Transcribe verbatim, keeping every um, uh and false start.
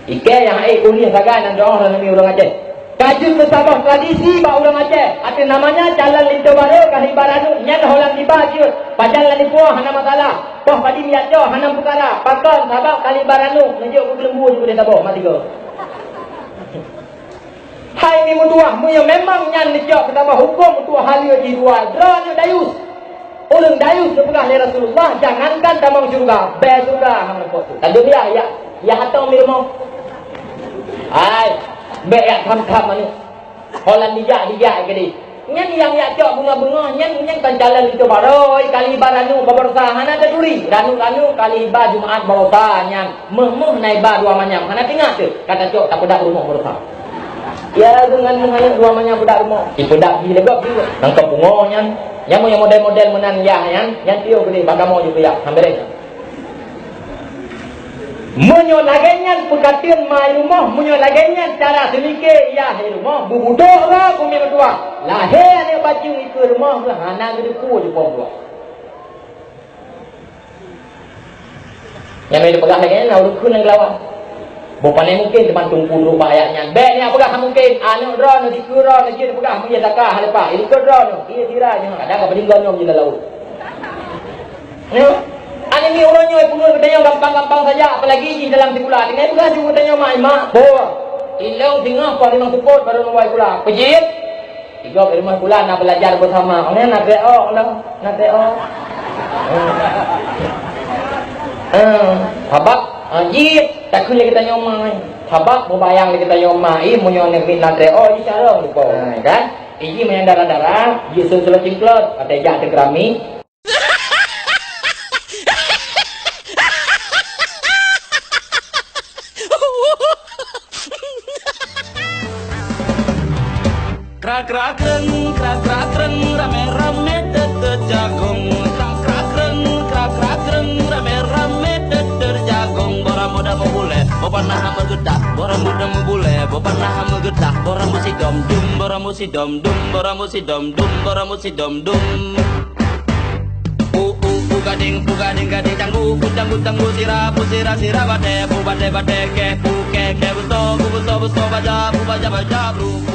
Ikei nyang ék ulieh sagai nan doh lôn nami ureuëng Aceh. Ka jeuet keu saboh tradisi bak ureuëng Aceh. Ateueh namanya calon linto barô ka hiba ranup nyan holan hiba jeuet. Pajan lam ipoh hana masalah. Poh padi miat cok hana peukara. Pakon? Sabab ka hiba ranup neujok keu keuleumbu jeuet keu saboh mati go. Hai mi meutuah, meunyoe memang nyan neucok keu saboh huköm meutuah haleue jih dua, droeneuh dayus. Ureuëng dayus geupeugah lé Rasulullah, jangankan tamong syeuruga, bèe syeuruga hana meukeusut. Ka deuh ya, ya, ya hatong di rumoh. Hai, bèk ya tham-tham aneuk. Holan dijak-dijak keudeh. Nyan nyang jak cok beungoh-beungoh, nyan, nyan kan calon linto barô, kali baranu, baroesa, hana teuturi. Ranu-ranu kali ba Jumaat baroesa nyan, méuh-méuh na iba dua manyam, hana teuingat teuh, ka tacok tapeudak rumoh baroesa. Ya, deungon meuhanyut dua manyam peudak rumoh. Ipeudak jih legok jih. Nangkok pungo nyan. Nyang meunyoe model-model meunan yah nyan, nyan tiyoh geude bak kamoe jih kuyak. Hambere. Meunyoe lagèe nyan peukateun ma i rumoh, meunyoe lagèe nyan cara seumike yah i rumoh, beubudok roh kumi meutuah. Lahé aneuk bajeueng ikeue rumoh geuh hana geudeukue jipom dua. Nyang lagèe peugah lagèe nyan, na ureueng kheun nyang geulawan. Boh pane mungken teuma teungku duek bak ayat nyan. Bèk nyan peugah mungken, aneuk droeneuh, dikeue droeneuh jeuet peugah meujeuet saka haleupah. Ikot droeneuh, iya sira nyoe, kadang ka peudinggon nyoe meujeuet lam laôt. Nyoe, aneuk miet uroe nyoe peungeuet geutanyoe gampang-gampang saja, apalagi jih dalam sikula. Tinggai peugah ju geutanyoe mak, "Mak, boh, ilong singoh poh limong seupôt barô neuwoe sikula." Peujeuet. Tiga di rumoh pula na belajar bersama. Oh, na T O lah, na T O. Eh, sabab, ah, jih, takheun lé geutanyoe ma, eh. Sabab, mubayang lé geutanyoe ma, eh, meunyoe na T O, jih carông lupa. Ha, kan? Iji meunyoe dara-dara, jih suruh-suruh cingklot, pakai jak teukerami. Krak, krak, kreng, krak, krak, kreng, ramé-ramé teuteuet jagong. Krak, krak, kreng, krak, krak, kreng, ramé-ramé teuteuet jagong. Boh rambôt dak meubulée, boh panah meugeutak. Boh rambôt dak meubulée, boh panah meugeutak. Boh rambôt sidom dum, boh rambôt sidom dum, boh rambôt sidom dum, boh rambôt sidom dum. U, u, u gading, u gading, gading canggu, ku canggu, canggu sira, pu sira, sira batée, pu batée, batée keh, pu keh, keh beuso, pu beuso, beuso baja, pu baja, baja bru, pu